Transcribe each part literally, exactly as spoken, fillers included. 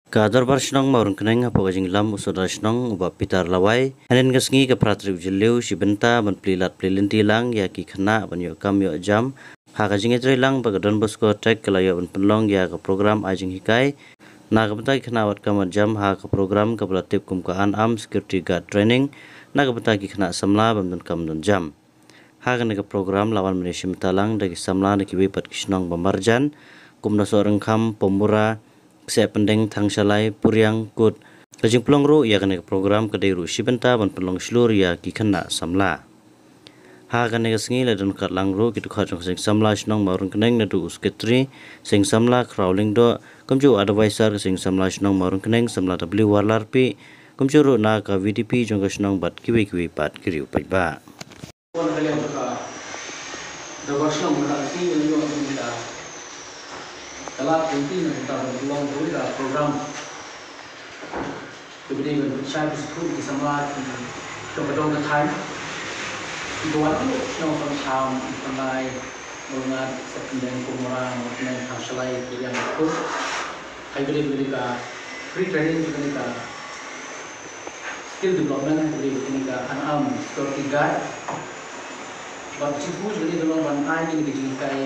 Ka Dorbar Shnong Mawryngkneng hapoh ka jingïalam u Sordar Shnong u Bah Peter Lawai, hynnin ka sngi ka phra tarik Jylliew shi bynta ban plie lad plie lynti lang ïa ki khynnah ban ïoh kam ïoh jam ha ka jingïatreilang ba ka Don Bosco Tech ka la ïoh ban pynlong ïa ka program ai jinghikai na ka bynta ki khynnah wad kam wad jam ha ka program kaba la tip kum ka Unarmed Security Guard Training na ka bynta ki khynnah samla bym don kam don jam. Ha kane ka program la wan ban ïashim bynta lang da ki samla na kiwei pat ki shnong ba marjan kum na Sohryngkham, Pamura, Ksehpyndeng, Thangshalai, Puriang, Kut. Ka jingpynlong ruh ïa kane ka program ka dei ruh shi bynta ban pynlong shlur ïa ki khynnah samla. Ha kane ka sngi la don kat lang ruh ki dkhot jong ka seng samla shnong Mawryngkneng naduh u sekretari seng samla Khraw Lyngdoh, kumjuh u advisor ka seng samla shnong Mawryngkneng samla W Warlarpi, kumjuh ruh na ka V D P jong ka shnong bad kiwei kiwei pat ki riew paidbah. Wan ka liang ka Dorbar Shnong mynta ka sngi ngi la ïoh ïa ka lad ka lynti na ka bynta ban pynlong kawei ka program kaba dei ban pynshai pynsngewthuh ïa ki samla ki jong ka dong ka thaiñ, kiba wan naduh shnong Nongthymmai, Mawryngkneng, Ksehpyndeng, Pamura, Mawryngkneng, Thangshalai, Puriang, Kut. Hynrei kane ka free training, kane ka skill development, hynrei kane ka unarmed security guard. Bad ka jingthmu jong kane ka long ban ai kane ka jinghikai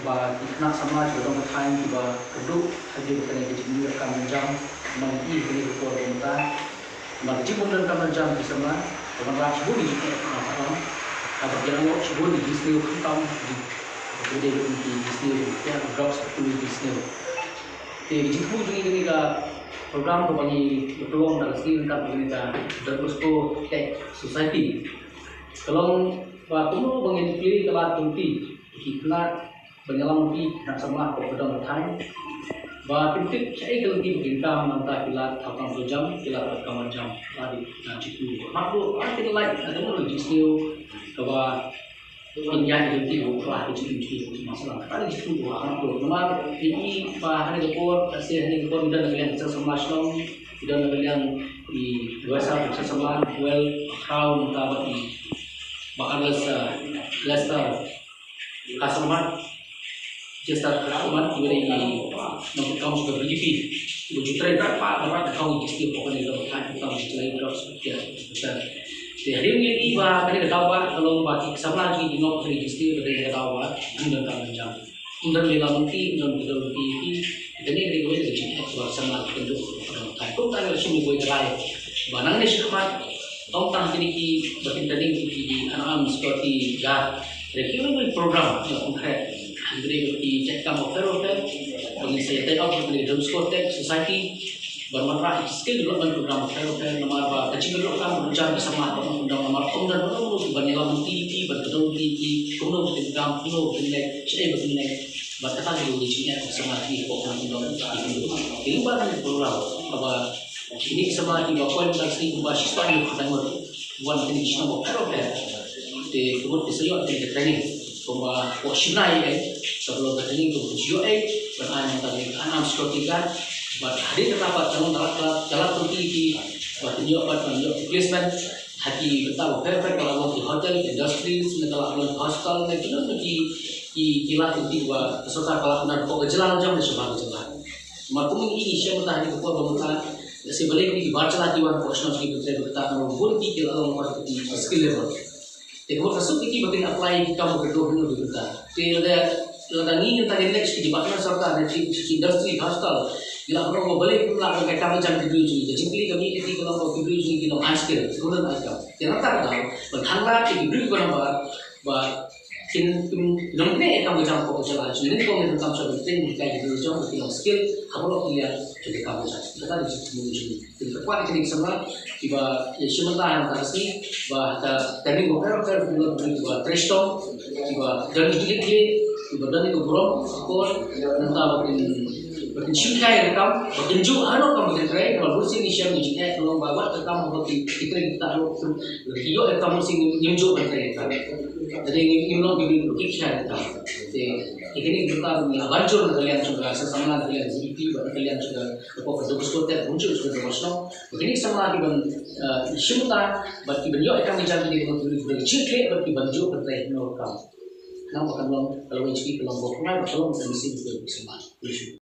ba ki khynnah samla kiba dong ka thaiñ kiba kyrduh ha kane ka jingïoh kam jam, man i kane ka por mynta. Bad ka jingpyndonkam jam ki samla, ka ban rah shibun ki jingeh, ka ban rah shibun ki jingsniew khamtam ki, ki dei ki jingsniew, ki drugs, ki jingsniew. Te ka jingthmu jong ngi kane ka program kaba ngi pynlong da ka seng ryngkat bad kane ka Don Bosco Tech Society. Ka long ba kumno ba ngin plie ka lad ka lynti ki khynnah ban ïalam ki khynnah samla hapoh ka dong ka thaiñ. Ba kin tip shaei ka lynti ba kin kam na ka bynta ki lad ha ka kam jam, ki lad ha ka kam jam. Ba dei na jingthmu. Mat ruh ba kin lait na ka bynta jingsniew kaba kin ïaid lynti ruh ba ka jingim jong ki ruh ma sdang. Ka dei jingthmu ruh mat ruh. Namar ïa i ba ha kane ka por, ka seh ha kane ka por ngi don na ka liang ka seng samla shnong, ngi don na ka liang i wasa ka seng samla, Well, Khraw, mynta ba i Bah Arles, eh, Lester Khasarmat, Chester Khasarmat, kiba dei ki nongpynïaid ka V D P, kiba ju trei bha bha bha bha ka jingsniew hapoh kane ka thaiñ, ka jingsniew drugs, te hadien ngi ïohi ba kane ka daw ba ka long ba ki samla ki nongpynïaid jingsniew, ka dei ka daw ba ym don kam jam. Ym don lynti, ym don kyrdoh lynti, kane ka dei kawei ka jingeh ba samla ki kynduh hapoh kane ka thaiñ. Kumta ngi la shim kawei ka rai ba nangne shakhmat Tang tang kine ki ba kin training ki, ki unarmed security guard. Hynrei ki wei program ki ong khreh. Hynrei ki jait kam bapher bapher ba ngin sa ïa take up bad kine ki Don Bosco Tech Society ban wanrah ki skill development program bapher bapher namar ba ka jingïaroh kam ka jam ka samla ka ong ong namar ong dan ba ong ki ban ïalam ki, ki ban kyndoh ki, ki kumno ba kin kam, kumno ba kin leh, shaei ba kin leh. Bad kata ki dei ki jingeh ka samla ki ko kan ong ki, ki ba kan program ba Kine ki samla kiba poi mynta ka sngi kumba shispah hynñiew phew ngut. Wan kine ki shnong bapher bapher. Te ka mut ki sa ïoh kine ki training kumba hapoh shi bnai eh. Sa ba long ka training kumba ki ïoh eh ban ai mynta kine ki unarmed security guard. Bad hadien kata pat ka long ka lad, ka lad, ka lad ka lynti ki ba kin ïoh pat ban ïoh placement ha ki bynta bapher bapher, ka la long ki hotel, ki industries, ne ka la long ki hospital, ne ki long ki, ki, ki lad ka lynti ba ka sorkar ka la pyndonkam hapoh ka jylla jong ne shabar ka jylla. Namar kum ngi shem mynta ha kane ka por ba mynta, lehse balei kine ki bar jylla ki wan hapoh shnong ki pyntrei ba kata, namar bun ki ki la long namar ki skill level. Te ka mut ka suk ki ba kin apply ki kam ba kyrduh hynñiew ki bynta. Te lada, lada ngi ngi ta ngi next ki department sorkar ne ki, ki industry, hospital, ki la ong ba balei kum la ka kam jam ki briew jong ngi. Ka jingkylli ka mih ki, ki long ba ki briew jong ngi ki long high skill, ki long high skill. Te nangta ka daw ban hangne ki briew ki ba namar ba kin, kin nongkynnoh ïa ka kam ka jam hapoh ka jylla jong ngi, nyngkong ïa ka kam jong ngi, kin hikai ki briew jong ngi, kin long skill ha baroh ki liang jong ka kam ka jam. Kata ka dei ka jingthmu jong ngi. Te nga kwah ïa kine ki samla kiba ïa shim bynta ha kane ka sngi, ba ha ka training bapher bapher, kiba trei shitom, kiba don ki jingkit khlieh, kiba don ka burom akor, nangta ba kin, ba kin shim khia ïa ka kam, ba kin juh haduh kam ba kin trei, namar bun sien ngi shem ngi jingeh, namar ba wat ka kam ba ki, ki trei kita ruh, ki ïoh ïa ka kam bun sien ngim juh ban trei ïa ka kam. Te ngim, ngim long ki briew kiba kit khia ïa ka kam. Te ïa kine ki bynta ngi la ban jur na ka liang jong ka seng samla, na ka liang G D P, bad na ka liang jong ka, ka pop ka Don Bosco Tech, bun jur jong ka Don Bosco. Ba kine ki samla ki ban, eh, shim bynta, bad ki ban ïoh ïa ka kam ka jam, kine ki ban, ki ban jingkit khlieh, bad ki ban juh ban trei noh ka kam. Nang ba kan long, ka long jingkit, ka long bok, nang ba kan long ka mynsiem ka samla.